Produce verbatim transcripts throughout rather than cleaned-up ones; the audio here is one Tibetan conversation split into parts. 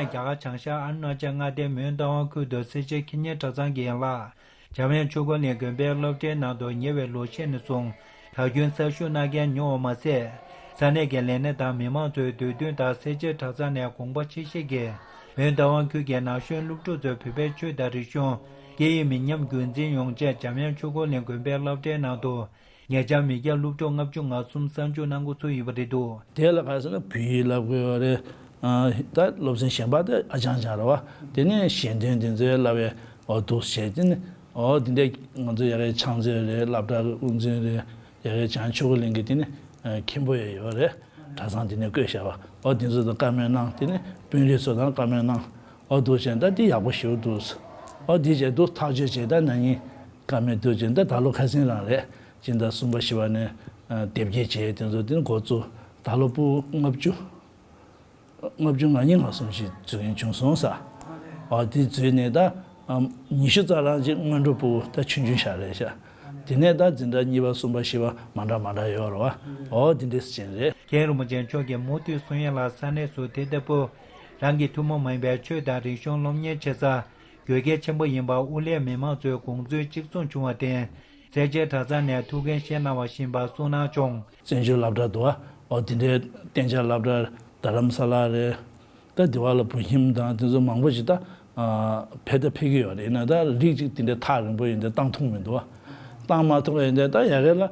རྒྱ་གར་བྱང་ཤར་ཨ་རུ་ན་ཅལ་མངའ་སྡེའི་མོན་རྟ་དབང་ཁུལ་དུ་སེར་བྱེས་ཁེ་ཉེན་གྲྭ་ཚང་གི་ཡན་ལག་འཇམ་དབྱངས་ཆོས་འཁོར་གླིང་དགོན་པའི་སློབ་གྲྭའི་ནང་དུ་ཉེ་བའི་ལོ་ཤས་ནས་བཟུང་དུས་རྒྱུན་གསར་ཞུགས་གནང་མཁན་ཉུང་བ་མ་ཟད། ས་གནས་ཀྱི་ལས་སྣེ་དང་མི་མང་ཚོའི་འདོད་འདུན་ལྟར་སེར་བྱེས་གྲྭ་ཚང་ནས་དགོངས་པ་ཆེ་བཞེས་ཀྱིས་མོན་རྟ་དབང་ཁུལ་གྱི་ན་གཞོན་སློབ་ཕྲུག་ཚོས་བོད་པའི་ཆོས་དང་རིག་གཞུང་། སྐད་ཡིག་མི་ཉམས་རྒྱུན་འཛིན་ཡོང་ཆེད་འཇམ་དབྱངས་ཆོས་འཁོར་གླིང་དགོན་པའི་སློབ་གྲྭའི་ནང་དུ། ཉེ་ཆར་མི་སྐྱ་སློབ་ཕྲུག་ལྔ་བཅུ་ང་གསུམ་གསར་འཇུག་གནང་འགོ་ཚུགས་ཡོད་པ་རེད་འདུག་དེ་ལ་ག་རེ་ཟེར་ན་བོད་ཡིག་བསླབ་དགོས་པ་རེད། ཨ། ད་སློབ་ཚན་གཞན་པ་དེ་ཨ་ཅང་ཅང་རེད་བ། དེ་ནས་ཞལ་འདོན་དེ་ཚོའི་བསླབ་པའི་འོ་འདུག་བྱས་དེ་ནི་འོ་དེ་འདྲའི་ང་ཚོ་ཡ་གའི་ཕྱག་མཛོད་རེད། སློབ་གྲྭ་གི་དབུ་འཛིན་རེད། ཡ་གའི་བྱང་ཆུབ་ཀྱི་གླིང་གི་དེ་ནི་ཨ་མཁན་པོ་ཡང་ཡོད་རེད། གྲྭ་ཚང་དེ་ནས་བསྐོས་བཞག་པ་འོ་དེ་ཚོ་དང་བཀའ་མོལ་གནང་། དེ་ནི་དཔོན་རིགས་ཚོ་དང་བཀའ་མོལ་གནང་། འོ་འདུག་བྱས་ད་དེ་ཡག་པོ་ཞེ་པོ་འདུག་འོ་དེ་བྱས་འདུག་ཐག་གཅོད་བྱས་ད་ན་ནིང་བཀའ་མོལ་འདུག་བྱས་ད་ད་ལོ་ཁ་སང་རང་རེད། སྤྱི་ཟླ་གསུམ་པ་བཞི་པ་ནས་ཨ་དེབ་སྐྱེལ་བྱས་དེ་ཚོ་དེ་ནི་འགོ་བཙུགས། ད་ལོ་ཕྲུ་གུ་ལྔ་བཅུ། ལྔ་བཅུ་ང་གཉིས་ང་གསུམ་ཞིག་འཛུལ་མཁན་བྱུང་སོང་ས། འོ་དེ་འཛུལ་ནས་ད་ཨ་ཉི་ཤུ་རྩ་གྲངས་ཅིག་སྔོན་འགྲོ་ཕྲུ་གུ་ད་ཆུང་ཆུང་ཞིག་རེད་ཤག་དེ་ནས་ད་འཛིན་གྲྭ་གཉིས་པ་གསུམ་པ་བཞི་པ་མ་འདྲ་མ་འདྲ་ཡོད་རེད་བ། འོ་དེ་འདྲས་ཅན་རེད། མཁན་རིན་པོ་ཆེ་མཆོག་གིས་མུ་མཐུད་གསུང་ཡ་ལ་ས་གནས་སུ་དེ་ལྟ་བུ་རང་གི་ཐུན་མོང་མ་ཡིན་པའི་ཆོས་དང་རིག་གཞུང་སློབ་གཉེར་བྱེད་ས་དགོས་གལ་ཆེན་པོ་ཡིན་པ་དབུ་བླའི་མི་མང་ཚོས་དགོངས་ཚུལ་གཅིག་མཚུངས་བྱུང་བར་བརྟེན། སེར་བྱེས་གྲྭ་ཚང་ནས་ཐུགས་འགན་བཞེས་གནང་བ་བཞིན་པ་གསུངས་གནང་བྱུང་། བཙན་བྱོལ་སློབ་གྲྭ་འདུག་བ། འོ་དེ་འདྲའི་གཏན་འཇགས་སློབ་གྲྭ་རྡ་རམ་ས་ལ་རེད། ད་དེ་བ་ལ་བོད་ཁྱིམ་དང་དེ་ཚོ་མང་པོ་ཞིག་ད་ཨ་ཕེབས་ད་ཕེབས་ཀྱི་ཡོད་རེད། ཡིན་ན་ད་རིགས་གཅིག་དེ་འདྲའི་ཐག་རིང་པོ་ཡིན་དེ་བཏང་ཐུབ་མི་འདུག་བ། བཏང་མ་ཐུབ་པ་ཡིན་དེ་ད་ཡ་གི་ལ་ཨ་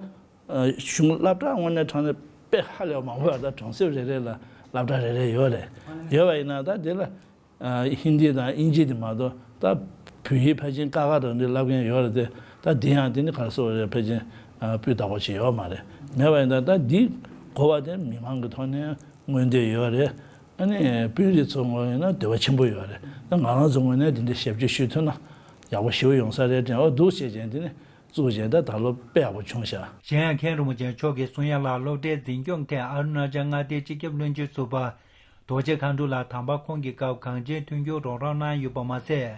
གཞུང་སློབ་གྲྭ་དངོས་གནས་དྲང་གནས་དཔེ་ཧ་ལས་པ་མང་པོ་ཡོད། ད་གྲོང་གསེབ་རེ་རེ་ལ་སློབ་གྲྭ་རེ་རེ་ཡོད་རེད། ཡོད་པ་ཡིན་ན་ད་དེ་ལ་ཨ་ཧིན་དི་དང་དབྱིན་ཇི་དེ་མ་གཏོགས་ད་བོད་ཡིག་ཕལ་ཆེར་ཀ་ཁ་རང་འདི་བསླབ་མཁན་ཡོད་རེད་དེ། ད་འདི་ཡང་དེ་ནི་ག་རེ་ཟེར་དགོས་རེད། ཕལ་ཆེར་ཨ་སྤུས་དག་པོ་ཞིག་ཡོད་མ་རེད། མེད་པ་ཡིན་ན་ད་འདི་གོ་བ་དེ་མི་མང་གི་ཐོག་ནས་མངོན་འདོད་ཡོད་རེད། ཨ་ནི་དཔོན་རིགས་ཚོ་ངོས་ཡིན་ན་འདོད་པ་ཆེན་པོ་ཡོད་རེད། ད་ང་རང་ཚོ་ངོས་ནས་དེ་འདྲའི་ཞབས་ཕྱི་ཞུ་ཐུབ་ན་ཡག་པོ་ཞེ་པོ་ཡོང་ས་རེད་དྲན། འོ་འདུག་བྱས་བྱས་དེ་ནི་བཙུགས་བྱས་ད་ད་ལོ་དཔེ་ཡག་པོ་བྱུང་ཤག་གཞན་ཡང་མཁན་རིན་པོ་ཆེ་མཆོག་གིས་གསུང་ཡ་ལ་སློབ་གྲྭའི་འཛིན་སྐྱོང་ཐད་ཨ་རུ་ན་ཅལ་མངའ་སྡེའི་སྤྱི་ཁྱབ་བློན་ཆེན་ཟུར་པ་རྡོ་རྗེ་མཁའ་འགྲོ་ལགས་དམ་པ་ཁོང་གི་སྐབས་གངས་ཅན་མཐུན་འགྱུར་རོགས་རམ་གནང་ཡོད་པ་མ་ཟད།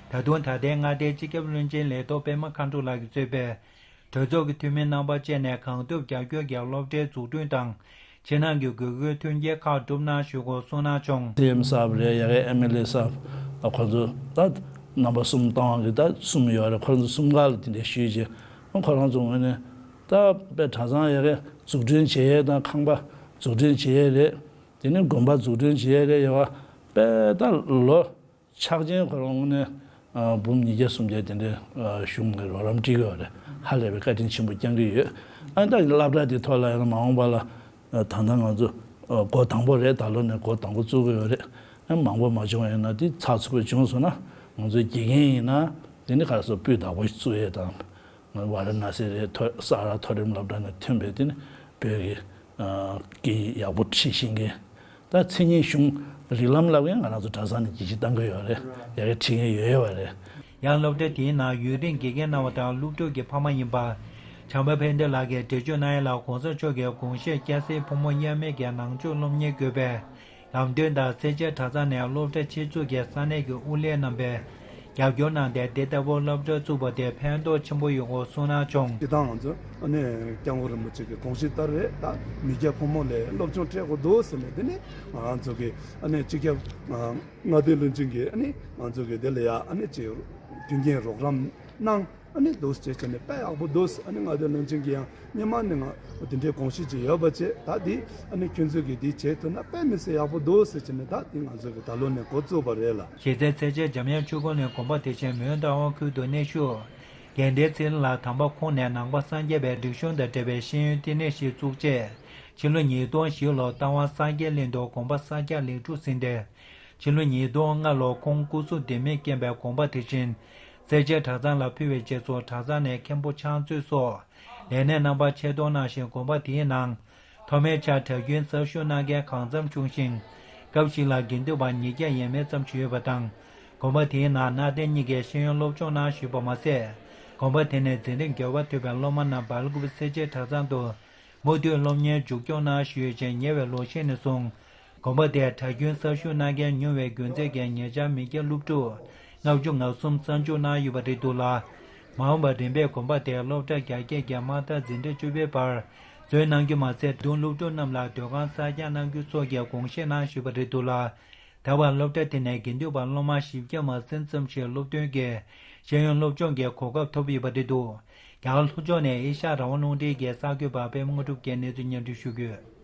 ད་དུང་ད་ལྟའི་མངའ་སྡེའི་སྤྱི་ཁྱབ་བློན་ཆེན་ལས་ཐོག་པད་མ་མཁའ་འགྲོ་ལགས་ཀྱིས་གཙོས་པའི་གྲོས་ཚོགས་ཀྱི་འཐུས་མི་རྣམ་པ་བཅས་ནས་གང་ཐུབ་རྒྱབ་སྐྱོར་གྱིས་སློབ་གྲྭའི་འཛུགས་སྐྲུན་དང་། ཕྱི་ནང་གི་དགོས་མཁོའི་མཐུན་རྐྱེན་ཁག་བསྒྲུབ་གནང་ཞུ་སྐོར་གསུངས་གནང་བྱུང་། སི་ཨེམ་གསར་རེད། ཡ་གི་ཨེམ་ཨེལ་ཨེ་གསར། ཁོ་ཚོ་ད་རྣམ་པ་གསུམ་བཏང་བ་གི་ད་གསུམ་ཡོད་རེད། ཁོ་ཚོ་གསུམ་ཀ་ལ་དེ་འདྲ་ཞུས་རྗེས་ཁོ་རང་ཚོ་ངོས་ནས་ད་དཔེ་གྲྭ་ཚང་ཡ་གི་འཛུགས་སྐྲུན་བྱེད་ཡས་དང་ཁང་པ་འཛུགས་སྐྲུན་བྱེད་ཡས་རེད། དེ་ནས་དགོན་པ་འཛུགས་སྐྲུན་བྱེད་ཡས་རེད། ཡ་གི་དཔེ་ད་ལོ། ཆག་ཅན་ཁོ་རང་ནས་ཨ་འབུམ་ཉིས་བརྒྱ་སུམ་བརྒྱ་དེ་འདྲའི་ཨ་གཞུང་གི་རོགས་རམ་སྤྲད་ཀྱི་ཡོད་རེད། ཧ་ལས་པའི་བཀའ་དྲིན་ཆེན་པོ་བསྐྱང་གི་ཡོད། ཨ་ད་སློབ་གྲྭ་དེ་ཐོག་ལ་ཡང་མ་འོངས་པ་ལ་ཨ་ད་ལྟ་ང་ཚོ་ཨ་འགོ་དང་པོ་རེད། ད་ལོ་ནས་འགོ་དང་པོ་བཙུགས་ཀྱི་ཡོད་རེད། ཨ་མང་པོ་མ་བྱུང་བ་ཡིན་ན་དེ་ཚགས་ཚུད་པོ་བྱུང་སོང་ན་ང་ཚོའི་དགེ་རྒན་ཡིན་ན་དེ་ནི་ག་རེ་ཟེར་སྤུས་དག་པོ་བཙུགས་ཡས་དང་། ང་ཝཱ་ར་ཎ་སི་རེད། མཐོ་ས་ར་མཐོ་རིམ་སློབ་གྲྭ་ནས་ཐོན་པའི་དེ་ནི་བོད་ཀྱི་ཨ་སྐད་ཡིག་ཡག་པོ་ཁྲིད་ཤེས་མཁན། ད་མཚན་ཉིད་གཞུང་རིགས་ལམ་བསླབ་མཁན་ང་རང་ཚོ་གྲྭ་ཚང་ནས་ཀྱི་ཅིག་བཏང་གི་ཡོད་རེད། ཡ་གི་ཁྲིད་མཁན་ཡོད་ཡོད་པ་རེད། ཡང་སློབ་གྲྭ་དེའི་ནང་ཡུན་རིང་དགེ་རྒན་གནང་བ་དང་སློབ་ཕྲུག་གི་ཕ་མ་ཡིན་པ། བྱམས་པ་ཕན་བདེ་ལགས་ཀྱིས་འགྲེལ་བརྗོད་གནང་ཡ་ལ་གོང་ས་མཆོག་གི་དགོངས་བཞེད་སྐྱ་སེར་ཕོ་མོ་དབྱེར་མེད་ཀྱི་ནང་ཆོས་སློབ་གཉེར་དགོས་པའི་ལམ་སྟོན་དང་སེར་བྱེས་གྲྭ་ཚང་ནས་སློབ་གྲྭ་ཆེད་འཛུགས་ཀྱི་ས་གནས་ཀྱི་དབུ་ལས་རྣམ་པས་རྒྱབ་སྐྱོར་གནང་སྟེ་དེ་ལྟ་བུ་སློབ་གྲྭ་བཙུགས་པ་དེ་ཕན་ཐོགས་ཆེན་པོ་ཡོད་སྐོར་གསུངས་གནང་བྱུང་། སྤྱིར་བཏང་ང་ཚོ་ཨ་ནི་སྐྱབས་མགོན་རིན་པོ་ཆེ་གི་དགོངས་གཞི་ལྟར་རེད། ད་མི་སྐྱ་ཕོ་མོ་ལ་སློབ་སྦྱོང་སྤྲད་དགོས་འདུག་ཟེར་ནས་དེ་ནི་ང་ཚོ་གི་ཨ་ནི་སྤྱི་ཁྱབ་མངའ་སྡེ་བློན་ཆེན་གྱིས་ཨ་ནི་ང་ཚོ་གི་དེ་ལ་ཡ་ཨ་ནི་ཅིག་མཐུན་རྐྱེན་རོགས་རམ་གནང་། ཨ་ནི་འདུག་སེ་བྱས་ནས་དཔེ་ཡག་པོ་འདུག་ཨ་ནི་མངའ་སྡེ་བློན་ཆེན་གྱིས་ཡང་སྔོན་མ་ནས་ང་དེ་འདྲའི་དགོངས་གཞི་ཅིག་ཡོད་པ་བྱས། ད་འདི་ཨ་ནི་ཁྱོད་ཚོས་ཀྱིས་འདི་བྱེད་ཐུབ་ན་དཔེ་མི་སྲིད་ཡག་པོ་འདུག་ཟེར་བྱས་ནས་ད་འདི་ང་ཚོ་གི་ད་ལོ་ནས་འགོ་བཙུགས་པ་རེད་ལ། གཞི་རྩའི་སེར་བྱེས་འཇམ་དབྱངས་ཆོས་འཁོར་གླིང་དགོན་པ་དེ་བཞིན་མོན་རྟ་དབང་ཁུལ་དུ་གནས་བཞུགས། རྒན་བསྟན་འཛིན་ལགས་དམ་པ་ཁོང་ནས་ནང་པ་སངས་རྒྱས་པའི་རིག་གཞུང་དང་འབྲེལ་བའི་ཤེས་ཡོན་བསྟི་གནས་ཤིག་བཙུགས་རྗེས། ཕྱི་ལོ་ཉིས་སྟོང་བཞི་ལོར་རྟ་དབང་སངས་རྒྱས་གླིང་དུ་དགོན་པ་གསར་རྒྱག་ལེགས་གྲུབ་ཟིན་ཏེ། ཕྱི་ལོ་ཉིས་སྟོང་ལྔ་ལོར་ཁོང་སྐུ་གཟུགས་ལྡེ་མིག་རྐྱེན་པས་དགོངས་པ་དེ་བཞིན་སེར་བྱེས་གྲྭ་ཚང་ལ་ཕུལ་བའི་རྗེས་སུ་གྲྭ་ཚང་ནས་མཁན་པོ་ཕྱག་མཛོད་སོགས་ལས་སྣེ་རྣམ་པ་ཆེད་གཏོང་གནང་ཞིང་། དགོན་པ་དེའི་ནང་ཐོག་མའི་ཆར་གྲྭ་རྒྱུན་གསར་ཞུགས་གནང་མཁན་གང་འཚམ་བྱུང་ཞིང་། སྐབས་ཤིག་ལ་དགེ་འདུན་པ་ཉིས་བརྒྱ་ཡས་མས་ཙམ་ཞིག་ཡོད་པ་དང་། དགོན་པ་དེའི་ནང་གནའ་དེང་གཉིས་ཀའི་ཤེས་ཡོན་སློབ་སྦྱོང་གནང་བཞིན་པ་མ་ཟད། དགོན་པ་དེ་ནས་འཛིན་རིམ་བརྒྱད་པ་ཐོབ་པའི་སློབ་མ་རྣམས་སྦེལ་ཀོབ་སེར་བྱེས་གྲྭ་ཚང་དུ་མུ་མཐུད་སློབ་གཉེར་མཇུག་སྐྱོང་གནང་བཞིན་ཡོད་ཅིང་། ཉེ་བའི་ལོ་ཤས་ནས་བཟུང་དགོན་པ་དེར་གྲྭ་རྒྱུན་གསར་ཞུགས་གནང་མཁན་ཉུང་བའི་རྒྱུ་མཚན་གྱིས་ཉེ་ཆར་མི་སྐྱ་སློབ་ཕྲུག་ལྔ་བཅུ་ང་གསུམ་གསར་འཇུག་གནང་ཡོད་པ་རེད་འདུག་ལ། མ་འོངས་པར་རིམ་པས་དགོན་པ་དེར་སློབ་གྲྭ་རྒྱ་སྐྱེད་ཀྱི་དམག་འཐབ་འཛིན་གྲྭ་བཅུ་པའི་བར་འཛུལ་གནང་རྒྱུ་མ་ཟད། ད་དུང་སློབ་ཕྲུག་རྣམས་ལ་སྡོད་ཁང་གསར་རྒྱག་གནང་རྒྱུ་སོགས་ཀྱི་དགོངས་བཞེས་གནང་བཞིན་པ་རེད་འདུག་ལ། ད་བར་སློབ་གྲྭ་དེ་ནས་དགེ་འདུན་པ་སློབ་མ་བཞི་བརྒྱ་མ་ཟིན་ཙམ་ཞིག་སློབ་ཐོན་གྱིས་ཤེས་ཡོན་སློབ་སྦྱོང་གི་གོ་སྐབས་ཐོབ་ཡོད་པ་རེད་འདུག་རྒྱ་གར་ལྷོ་ཕྱོགས་ནས་ཨེ་ཤ་ཡ་རང་དབང་རླུང་འཕྲིན་གྱི་གསར་འགོད་པ་པད་མ་དངོས་གྲུབ་ཀྱིས་གནས་ཚུལ་སྙན་སྒྲོན་ཞུ་གི་ཡོད།